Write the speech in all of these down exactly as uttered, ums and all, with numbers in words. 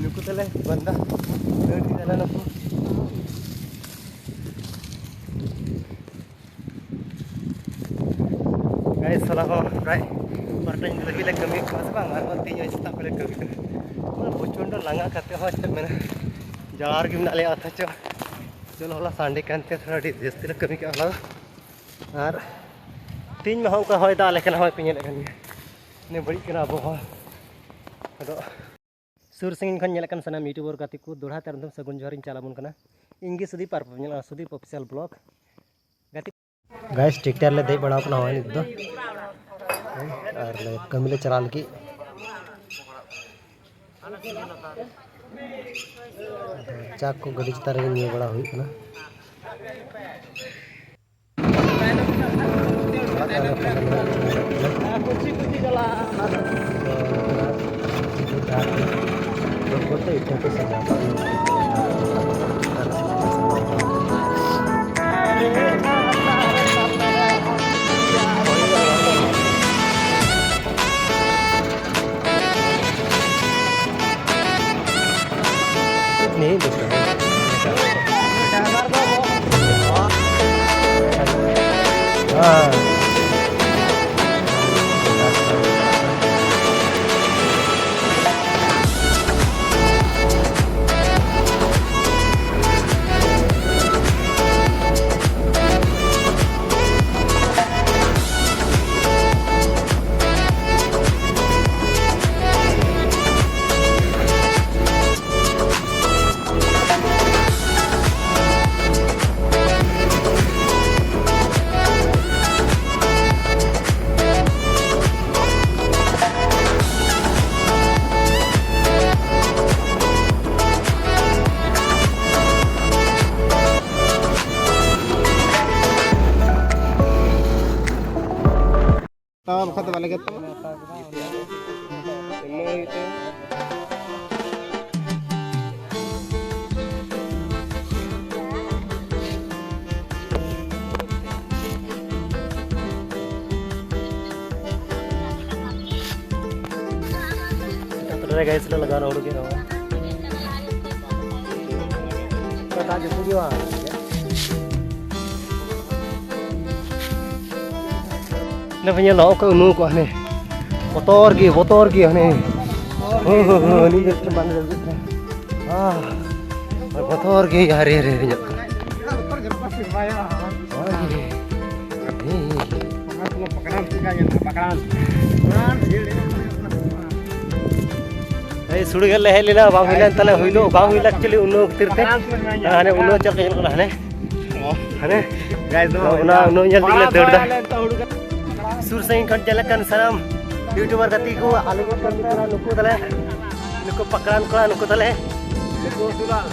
ᱱᱩᱠᱩ ᱛᱟᱞᱮ ᱵᱟᱱᱫᱟ ᱫᱟᱹᱲ ᱠᱮᱫᱟ ᱱᱩᱠᱩ᱾ ᱜᱟᱭᱥ, ᱦᱚᱞᱟ ᱦᱚᱸ ᱯᱨᱟᱭ ᱵᱟᱨᱚᱴᱟ ᱧᱤᱫᱟᱹ ᱫᱷᱟᱹᱵᱤᱡ ᱞᱮ ᱠᱟᱹᱢᱤ ᱠᱟᱱᱟ ᱥᱮ ᱵᱟᱝ? ᱟᱨᱦᱚᱸ ᱛᱮᱦᱮᱧ ᱦᱚᱸ ᱥᱮᱛᱟᱜ ᱠᱷᱚᱱ ᱞᱮ ᱠᱟᱹᱢᱤ ᱠᱟᱱᱟ᱾ ᱯᱩᱨᱟᱹ ᱯᱨᱚᱪᱚᱱᱰᱚ ᱞᱟᱸᱜᱟ ᱠᱟᱛᱮ ᱦᱚᱸ ᱪᱮᱫ ᱢᱮᱱᱟ, ᱡᱟᱲᱟᱣ ᱨᱮᱜᱮ ᱢᱮᱱᱟᱜ ᱞᱮᱭᱟ᱾ ᱚᱛᱷᱚᱪᱚ ᱪᱚᱞᱚ, ᱦᱚᱞᱟ ᱥᱟᱱᱰᱮ ᱠᱟᱱᱛᱮ ᱛᱷᱚᱲᱟ ᱟᱹᱰᱤ ᱡᱟᱹᱥᱛᱤ ᱞᱮ ᱠᱟᱹᱢᱤ ᱠᱮᱫᱟ ᱦᱚᱞᱟ ᱫᱚ᱾ ᱟᱨ ᱛᱮᱦᱮᱧ ᱢᱟ ᱦᱚᱸ ᱚᱱᱠᱟ ᱦᱚᱭ ᱫᱟᱜ ᱟᱞᱮ ᱠᱟᱱᱟ, ᱦᱚᱸᱜᱼᱚᱭ ᱯᱮ ᱧᱮᱞᱮᱫ ᱠᱟᱱ ᱜᱮᱭᱟ᱾ ᱤᱱᱟᱹ ᱵᱟᱹᱲᱤᱡ ᱠᱟᱱᱟ ᱟᱵᱚᱦᱟᱣᱟ᱾ ᱟᱫᱚ ᱥᱩᱨ ᱥᱟᱺᱜᱤᱧ ᱠᱷᱚᱱ ᱧᱮᱞᱮᱫ ᱠᱟᱱ ᱥᱟᱱᱟᱢ YouTuber ᱜᱟᱛᱮ ᱠᱚ, ᱫᱚᱦᱲᱟ ᱛᱮ ᱟᱨ ᱢᱤᱫ ᱫᱷᱟᱣ ᱥᱟᱹᱜᱩᱱ ᱡᱚᱦᱟᱨ ᱤᱧ ᱪᱟᱞ ᱟᱵᱚᱱ ᱠᱟᱱᱟ᱾ ᱤᱧ ᱜᱮ ᱥᱩᱫᱤᱯ ᱟᱨ ᱵᱟᱵᱚᱱ ᱧᱮᱞᱟ ᱥᱩᱫᱤᱯ Official Vlog᱾ ᱜᱟᱛᱮ ᱜᱟᱭᱥ, ᱴᱨᱮᱠᱴᱟᱨ ᱞᱮ ᱫᱮᱡ ᱵᱟᱲᱟᱣ ᱠᱟᱱᱟ ᱦᱚᱸᱜᱼᱚᱭ ᱱᱤᱛ ᱫᱚ᱾ ᱟᱨ ᱞᱮ ᱠᱟᱹᱢᱤ ᱞᱮ ᱪᱟᱞᱟᱜ ᱞᱟᱹᱜᱤᱫ᱾ ᱟᱫᱚ ᱪᱟ ᱠᱚ ᱜᱟᱹᱰᱤ ᱪᱮᱛᱟᱱ ᱨᱮᱜᱮ ᱧᱩ ᱵᱟᱲᱟ ᱦᱩᱭᱩᱜ ᱠᱟᱱᱟ᱾ नहीं, दूसरा। हाँ। ᱛᱟᱣᱟ ᱵᱟᱠᱷᱟᱡ ᱫᱚ ᱵᱟᱞᱮ ᱜᱮᱫ ᱛᱟᱢᱟ᱾ ᱛᱟᱨᱯᱚᱨᱮ ᱜᱟᱭᱤᱥ ᱞᱮ ᱞᱟᱜᱟᱣ ᱮᱱᱟ ᱦᱩᱲᱩ ᱜᱮᱫ ᱨᱮᱦᱚᱸ᱾ ᱫᱟᱜ ᱡᱟᱹᱯᱩᱫ ᱦᱩᱭᱩᱜᱼᱟ᱾ ᱚᱸᱰᱮ ᱯᱮ ᱧᱮᱞ ᱫᱟ, ᱚᱠᱚᱭ ᱩᱱᱩᱢ ᱠᱚᱜᱼᱟ ᱦᱟᱱᱮ᱾ ᱵᱚᱛᱚᱨ ᱜᱮ, ᱵᱚᱛᱚᱨ ᱜᱮ ᱦᱟᱱᱮ᱾ ᱦᱳᱭ, ᱦᱳᱭ, ᱦᱳᱭ, ᱩᱱᱤ ᱜᱮ ᱵᱟᱝ ᱞᱟᱹᱜᱤᱫ ᱛᱮ᱾ ᱟᱦ, ᱵᱚᱛᱚᱨ ᱜᱮ, ᱟᱨᱮ, ᱟᱨᱮ, ᱟᱨᱮ ᱧᱚᱜ ᱠᱟᱱᱟ᱾ ᱦᱳᱭ᱾ ᱦᱮᱸ, ᱦᱮᱸ᱾ ᱮᱭ ᱥᱩᱲᱤ ᱜᱷᱟᱴ ᱞᱮ ᱦᱮᱡ ᱞᱮᱱᱟ, ᱵᱟᱝ ᱦᱩᱭ ᱞᱮᱱ ᱛᱟᱞᱮ, ᱦᱩᱭ ᱫᱚ ᱵᱟᱝ ᱦᱩᱭ ᱞᱮᱱᱟ actually ᱩᱱᱟᱹᱜ ᱠᱷᱟᱹᱛᱤᱨ ᱛᱮ᱾ ᱦᱟᱱᱮ ᱩᱱᱟᱹᱜ ᱪᱟᱯ ᱧᱮᱞᱚᱜ ᱠᱟᱱᱟ, ᱦᱟᱱᱮ, ᱦᱟᱱᱮ᱾ Guys, ᱱᱚᱣᱟ ᱚᱱᱟ ᱩᱱᱟᱹᱜ ᱧᱮᱞ ᱛᱮᱜᱮ ᱞᱮ ᱫᱟᱹᱲ ᱫᱟ᱾ ᱥᱩᱨ ᱥᱟᱺᱜᱤᱧ ᱠᱷᱚᱱ ᱧᱮᱞ ᱞᱮᱠᱟᱱ ᱥᱟᱱᱟᱢ YouTuber ᱜᱟᱛᱮ ᱠᱚ, ᱟᱞᱮ ᱠᱚ ᱠᱟᱹᱢᱤ ᱠᱟᱱᱟ, ᱱᱩᱠᱩ ᱛᱟᱞᱮ, ᱱᱩᱠᱩ ᱯᱟᱠᱲᱟᱱ ᱠᱚᱲᱟ, ᱱᱩᱠᱩ ᱛᱟᱞᱮ, ᱱᱩᱠᱩ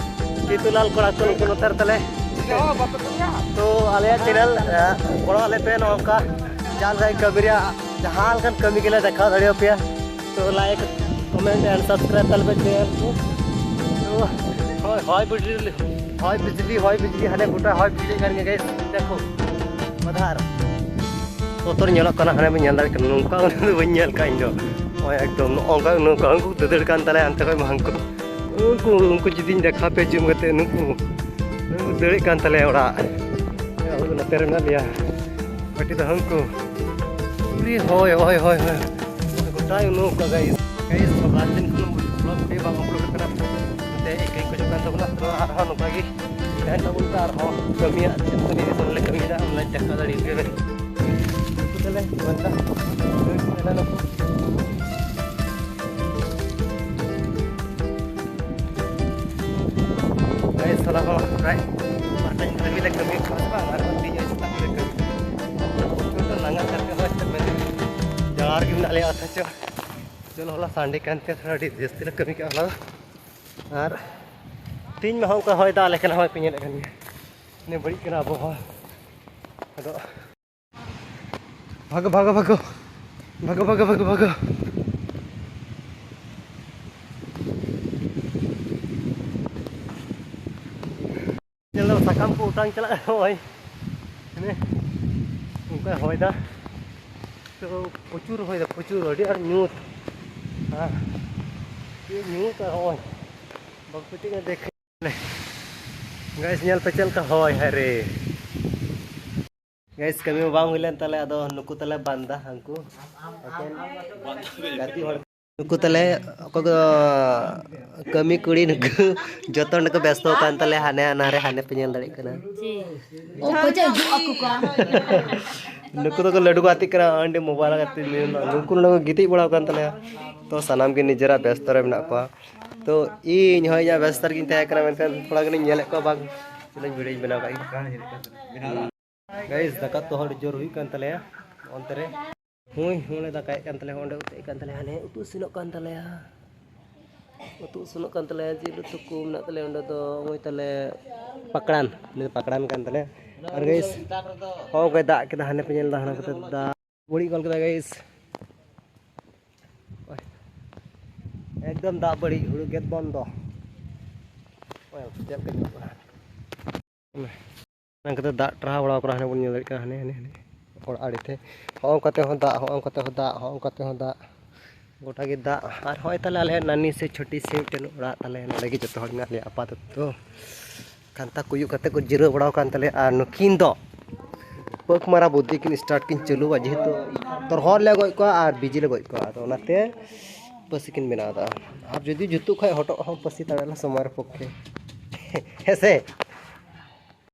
ᱠᱮᱛᱩᱞᱟᱞ ᱠᱚᱲᱟ ᱠᱚ, ᱱᱩᱠᱩ ᱱᱚᱛᱮ ᱨᱮ ᱛᱟᱞᱮ᱾ ᱛᱚ ᱟᱞᱮᱭᱟᱜ channel, ᱮ, ᱜᱚᱲᱚ ᱟᱞᱮ ᱯᱮ, ᱱᱚᱝᱠᱟ ᱡᱟᱦᱟᱸ ᱞᱮᱠᱟ ᱠᱟᱹᱢᱤ ᱨᱮᱭᱟᱜ, ᱡᱟᱦᱟᱸ ᱞᱮᱠᱟᱱ ᱠᱟᱹᱢᱤ ᱜᱮᱞᱮ ᱫᱮᱠᱷᱟᱣ ᱫᱟᱲᱮᱭᱟᱯᱮᱭᱟ᱾ ᱛᱚ like, comment and subscribe ᱛᱟᱞᱮ ᱯᱮ channel ᱠᱚ᱾ ᱛᱚ ᱦᱳᱭ, ᱦᱚᱭ ᱵᱤᱡᱽᱞᱤ, ᱦᱚᱭ ᱵᱤᱡᱽᱞᱤ, ᱦᱚᱭ ᱵᱤᱡᱽᱞᱤ, ᱦᱟᱱᱮ ᱜᱚᱴᱟ ᱦᱚᱭ ᱵᱤᱡᱽᱞᱤ ᱠᱟᱱ ᱜᱮᱭᱟ guys, ᱫᱮᱠᱷᱚ᱾ ᱵᱟᱫᱷᱟᱨ ᱵᱚᱛᱚᱨ ᱧᱮᱞᱚᱜ ᱠᱟᱱᱟ, ᱦᱟᱱᱮ ᱵᱚᱱ ᱧᱮᱞ ᱫᱟᱲᱮᱭᱟᱜ ᱠᱟᱱᱟ, ᱱᱚᱝᱠᱟ ᱫᱚ ᱵᱟᱹᱧ ᱧᱮᱞ ᱠᱟᱜᱼᱟ ᱤᱧ ᱫᱚ᱾ ᱱᱚᱜᱼᱚᱭ ᱮᱠᱫᱚᱢ ᱱᱚᱜᱼᱚ ᱱᱚᱝᱠᱟ, ᱱᱚᱝᱠᱟ ᱩᱱᱠᱩ ᱫᱟᱹᱫᱟᱹᱲ ᱠᱟᱱ ᱛᱟᱞᱮᱭᱟ ᱦᱟᱱᱛᱮ ᱠᱷᱚᱡ ᱢᱟ ᱦᱟᱱᱠᱩ᱾ ᱩᱱᱠᱩ, ᱩᱱᱠᱩ ᱡᱩᱫᱤᱧ ᱫᱮᱠᱷᱟᱣ ᱯᱮ zoom ᱠᱟᱛᱮ, ᱱᱩᱠᱩ, ᱱᱩᱠᱩ ᱫᱟᱹᱲᱮᱫ ᱠᱟᱱ ᱛᱟᱞᱮᱭᱟ ᱚᱲᱟᱜ᱾ ᱟᱵᱚ ᱫᱚ ᱱᱚᱛᱮ ᱨᱮ ᱢᱮᱱᱟᱜ ᱞᱮᱭᱟ᱾ ᱯᱟᱹᱴᱤ ᱫᱚ ᱦᱟᱱᱠᱩ᱾ ᱩᱨᱤ ᱦᱚᱭ, ᱦᱚᱭ, ᱦᱚᱭ, ᱦᱚᱭ᱾ ᱜᱚᱴᱟᱭ ᱩᱱᱩᱢ ᱠᱟᱜᱼᱟ guys᱾ Guys, ᱵᱟᱨ ᱫᱤᱱ ᱠᱷᱚᱱ vlog video ᱵᱟᱝ upload ᱠᱟᱱᱟ᱾ ᱛᱮ ᱤᱠᱟᱹᱧ ᱠᱷᱚᱡᱚᱜ ᱠᱟᱱ ᱛᱟᱵᱚᱱᱟ᱾ ᱛᱚ ᱟᱨᱦᱚᱸ ᱱᱚᱝᱠᱟ ᱜᱮ ᱛᱟᱦᱮᱱ ᱛᱟᱵᱚᱱ ᱯᱮ, ᱟᱨᱦᱚᱸ ᱠᱟᱹᱢᱤᱭᱟᱜ ᱪᱮᱫ ᱠᱚ ᱡᱤᱱᱤᱥ ᱞᱮ ᱠᱟᱹᱢᱤᱭᱮᱫᱟ, ᱚᱱᱟ ᱫᱮᱠᱷᱟᱣ ᱫᱟᱲᱮᱭᱟᱜ ᱯᱮ᱾ ᱩᱱᱠᱩ ᱛᱟᱞᱮ ᱵᱟᱱᱫᱟ ᱫᱟᱹᱲ ᱠᱮᱫᱟ ᱱᱩᱠᱩ᱾ ᱜᱟᱭᱮᱥ, ᱦᱚᱞᱟ ᱦᱚᱸ ᱯᱨᱟᱭ ᱵᱟᱨ ᱴᱟᱭᱤᱢ ᱠᱟᱹᱢᱤ ᱞᱮ ᱠᱟᱹᱢᱤ ᱠᱟᱱᱟ ᱥᱮ ᱵᱟᱝ? ᱟᱨ ᱛᱮᱦᱮᱧ ᱦᱚᱸ ᱥᱮᱛᱟᱜ ᱠᱷᱚᱱ ᱞᱮ ᱠᱟᱹᱢᱤ ᱠᱟᱱᱟ᱾ ᱯᱨᱚᱪᱩᱨ ᱞᱮ ᱞᱟᱸᱜᱟ ᱠᱟᱱ ᱜᱮ ᱦᱚᱭ ᱛᱮ ᱢᱮᱱ ᱡᱟᱲᱟᱣ ᱨᱮᱜᱮ ᱢᱮᱱᱟᱜ ᱞᱮᱭᱟ, ᱚᱛᱷᱚᱪᱚ ᱪᱚᱞᱚ ᱦᱚᱞᱟ ᱥᱟᱱᱰᱮ ᱠᱟᱱ ᱛᱮ ᱛᱷᱚᱲᱟ ᱟᱹᱰᱤ ᱡᱟᱹᱥᱛᱤ ᱞᱮ ᱠᱟᱹᱢᱤ ᱠᱟᱜᱼᱟ ᱦᱚᱞᱟ ᱫᱚ᱾ ᱟᱨ ᱛᱮᱦᱮᱧ ᱢᱟ ᱦᱚᱸ ᱚᱱᱠᱟ ᱦᱚᱭ ᱫᱟᱜ ᱟᱞᱮ ᱠᱟᱱᱟ, ᱦᱚᱸᱜᱼᱚᱭ ᱯᱮ ᱧᱮᱞᱮᱫ ᱠᱟᱱ ᱜᱮᱭᱟ᱾ ᱤᱱᱟᱹ ᱵᱟᱹᱲᱤᱡ ᱠᱟᱱᱟ ᱟᱵᱚᱦᱟᱣᱟ᱾ ᱟᱫᱚ ᱵᱷᱟᱜᱚ, ᱵᱷᱟᱜᱚ, ᱵᱷᱟᱜᱚ᱾ ᱵᱷᱟᱜᱚ, ᱵᱷᱟᱜᱚ, ᱵᱷᱟᱜᱚ, ᱵᱷᱟᱜᱚ᱾ ᱧᱮᱞ ᱫᱚ ᱥᱟᱠᱟᱢ ᱠᱚ ᱚᱴᱟᱝ ᱪᱟᱞᱟᱜ ᱠᱟᱱᱟ, ᱱᱚᱜᱼᱚᱭ᱾ ᱦᱟᱱᱮ ᱚᱱᱠᱟᱭ ᱦᱚᱭ ᱫᱟ᱾ ᱛᱚ ᱯᱨᱚᱪᱩᱨ ᱦᱚᱭ ᱫᱟ, ᱯᱨᱚᱪᱩᱨ, ᱟᱹᱰᱤ ᱟᱸᱴ ᱧᱩᱛ᱾ ᱦᱮᱸ, ᱪᱮᱫ ᱧᱩᱛ ᱟᱨ ᱦᱚᱸᱜᱼᱚᱭ᱾ ᱵᱟᱠᱚ ᱯᱟᱹᱛᱤᱜ ᱠᱟᱱᱟ, ᱫᱮᱠᱷ᱾ ᱜᱟᱭᱤᱥ, ᱧᱮᱞ ᱯᱮ ᱪᱮᱫ ᱞᱮᱠᱟ ᱦᱚᱭ, ᱦᱟᱭ ᱨᱮ᱾ ᱜᱟᱭᱤᱥ, ᱠᱟᱹᱢᱤ ᱢᱟ ᱵᱟᱝ ᱦᱩᱭ ᱞᱮᱱ ᱛᱟᱞᱮ, ᱟᱫᱚ ᱱᱩᱠᱩ ᱛᱟᱞᱮ ᱵᱟᱱᱫᱟ ᱦᱟᱱᱠᱩ ᱮᱠᱮᱱ ᱜᱟᱛᱮ ᱦᱚᱲ᱾ ᱱᱩᱠᱩ ᱛᱟᱞᱮ ᱚᱠᱚᱭ ᱠᱚ ᱠᱟᱹᱢᱤ ᱠᱩᱲᱤ, ᱱᱩᱠᱩ ᱡᱚᱛᱚ ᱱᱩᱠᱩ ᱵᱮᱥᱛᱚ ᱟᱠᱟᱱ ᱛᱟᱞᱮ, ᱦᱟᱱᱮ ᱦᱟᱱᱟ ᱨᱮ ᱦᱟᱱᱮ ᱯᱮ ᱧᱮᱞ ᱫᱟᱲᱮᱭᱟᱜ ᱠᱟᱱᱟ᱾ ᱚᱠᱚᱭ ᱪᱚ ᱦᱤᱡᱩᱜ ᱟᱠᱚ ᱠᱚ᱾ ᱱᱩᱠᱩ ᱫᱚᱠᱚ ᱞᱟᱹᱰᱩ ᱠᱚ ᱜᱟᱛᱮᱜ ᱠᱟᱱᱟ, ᱚᱸᱰᱮ ᱢᱳᱵᱟᱭᱤᱞ ᱜᱟᱛᱮ ᱱᱩᱠᱩ ᱱᱚᱰᱮ ᱠᱚ ᱜᱤᱛᱤᱡ ᱵᱟᱲᱟ ᱟᱠᱟᱱ ᱛᱟᱞᱮᱭᱟ᱾ ᱛᱚ ᱥᱟᱱᱟᱢ ᱜᱮ ᱱᱤᱡᱮᱨᱟᱜ ᱵᱮᱥᱛᱚ ᱨᱮ ᱢᱮᱱᱟᱜ ᱠᱚᱣᱟ᱾ ᱛᱚ ᱤᱧ ᱦᱚᱸ ᱤᱧᱟᱹᱜ ᱵᱮᱥᱛᱚ ᱨᱮᱜᱤᱧ ᱛᱟᱦᱮᱸ ᱠᱟᱱᱟ, ᱢᱮᱱᱠᱷᱟᱱ ᱛᱷᱚᱲᱟ ᱜᱟᱱᱤᱧ ᱧᱮᱞᱮᱫ ᱠᱚᱣᱟ, ᱵᱟᱝ ᱪᱮᱫᱟᱜ ᱵᱷᱤᱰᱤᱭᱳᱧ ᱵᱮᱱᱟᱣ ᱠᱟᱜ ᱜᱮ᱾ ᱜᱟᱭᱤᱥ, ᱫᱟᱠᱟ ᱩᱛᱩ ᱦᱚᱸ ᱟᱹᱰᱤ ᱡᱳᱨ ᱦᱩᱭᱩᱜ ᱠᱟᱱ ᱛᱟᱞᱮᱭᱟ ᱚᱱᱛᱮ ᱨᱮ᱾ ᱦᱩᱭ ᱦᱩᱭ ᱞᱮ ᱫᱟᱠᱟᱭᱮᱫ ᱠᱟᱱ ᱛᱟᱞᱮᱭᱟ, ᱚᱸᱰᱮ ᱩᱛᱩᱭᱮᱫ ᱠᱟᱱ ᱛᱟᱞᱮᱭᱟ, ᱦᱟᱱᱮ ᱩᱛᱩ ᱤᱥᱤᱱᱚᱜ ᱠᱟᱱ ᱛᱟᱞᱮᱭᱟ᱾ ᱩᱛᱩ ᱤᱥᱤᱱᱚᱜ ᱠᱟᱱ ᱛᱟᱞᱮᱭᱟ, ᱡᱤᱞ ᱩᱛᱩ ᱠᱚ ᱢᱮᱱᱟᱜ ᱛᱟᱞᱮᱭᱟ᱾ ᱚᱸᱰᱮ ᱫᱚ ᱦᱚᱸᱜᱼᱚᱭ ᱛᱟᱞᱮ ᱯᱟᱠᱲᱟᱱ, ᱩᱱᱤ ᱫᱚ ᱯᱟᱠᱲᱟᱱ ᱠᱟᱱ ᱛᱟᱞᱮᱭᱟ᱾ ᱟᱨ ᱜᱟᱭᱤᱥ, ᱦᱚᱸᱜᱼᱚᱭ ᱫᱟᱜ ᱠᱮᱫᱟ, ᱦᱟᱱᱮ ᱯᱮ ᱧᱮᱞ ᱮᱫᱟ, ᱦᱟᱱᱟ ᱠᱟᱛᱮ ᱫᱟᱜ ᱵᱟᱹᱲᱤᱡ ᱜᱚᱫ ᱠᱮᱫᱟ ᱜᱟᱭᱤᱥ᱾ ᱮᱠᱫᱚᱢ ᱫᱟᱜ ᱵᱟᱹᱲᱤᱡ, ᱦᱩᱲᱩ ᱜᱮᱫ ᱵᱚᱱᱫᱚ᱾ ᱪᱮᱫ ᱞᱮᱠᱟ ᱧᱮᱞᱚᱜ ᱠᱟᱱᱟ᱾ ᱚᱱᱟ ᱠᱟᱛᱮ ᱫᱟᱜ ᱴᱟᱨᱦᱟᱣ ᱵᱟᱲᱟᱣ ᱠᱟᱱᱟ, ᱦᱟᱱᱮ ᱵᱚᱱ ᱧᱮᱞ ᱫᱟᱲᱮᱭᱟᱜ ᱠᱟᱱᱟ, ᱦᱟᱱᱮ, ᱦᱟᱱᱮ, ᱦᱟᱱᱮ ᱚᱲᱟᱜ ᱟᱲᱮ ᱛᱮ᱾ ᱦᱚᱸᱜᱼᱚ ᱱᱚᱝᱠᱟ ᱛᱮᱦᱚᱸ ᱫᱟᱜ, ᱦᱚᱸᱜᱼᱚ ᱱᱚᱝᱠᱟ ᱛᱮᱦᱚᱸ ᱫᱟᱜ, ᱦᱚᱸᱜᱼᱚ ᱱᱚᱝᱠᱟ ᱛᱮᱦᱚᱸ ᱫᱟᱜ, ᱜᱚᱴᱟ ᱜᱮ ᱫᱟᱜ᱾ ᱟᱨ ᱦᱚᱸᱜᱼᱚᱭ ᱛᱟᱦᱞᱮ ᱟᱞᱮ ᱱᱟᱱᱤ ᱥᱮ ᱪᱷᱳᱴᱤ ᱥᱮ ᱢᱤᱫᱴᱮᱱ ᱚᱲᱟᱜ ᱛᱟᱞᱮ, ᱱᱚᱸᱰᱮ ᱜᱮ ᱡᱚᱛᱚ ᱦᱚᱲ ᱢᱮᱱᱟᱜ ᱞᱮᱭᱟ ᱟᱯᱟᱛᱚᱛᱚ᱾ ᱠᱟᱱᱛᱟ ᱠᱚᱭᱚᱜ ᱠᱟᱛᱮ ᱠᱚ ᱡᱤᱨᱟᱹᱣ ᱵᱟᱲᱟᱣ ᱠᱟᱱ ᱛᱟᱞᱮᱭᱟ᱾ ᱟᱨ ᱱᱩᱠᱤᱱ ᱫᱚ ᱯᱟᱹᱠ ᱢᱟᱨᱟ ᱵᱩᱫᱽᱫᱷᱤ ᱠᱤᱱ start ᱠᱤᱱ ᱪᱟᱹᱞᱩᱣᱟ, ᱡᱮᱦᱮᱛᱩ ᱛᱚᱨᱦᱚᱫ ᱞᱮ ᱜᱚᱡ ᱠᱚᱣᱟ ᱟᱨ ᱵᱤᱡᱤ ᱞᱮ ᱜᱚᱡ ᱠᱚᱣᱟ, ᱟᱫᱚ ᱚᱱᱟᱛᱮ ᱯᱟᱹᱥᱤ ᱠᱤᱱ ᱵᱮᱱᱟᱣ ᱮᱫᱟ᱾ ᱟᱨ ᱡᱩᱫᱤ ᱡᱩᱛᱩᱜ ᱠᱷᱟᱡ ᱦᱚᱴᱚᱜ ᱦᱚᱸ ᱯᱟᱹᱥᱤ ᱫᱟᱲᱮᱭᱟᱜᱼᱟ ᱥᱚᱢᱚᱭ ᱨᱮ ᱯᱚᱠᱠᱷᱮ᱾ ᱦᱮᱸ ᱥᱮ?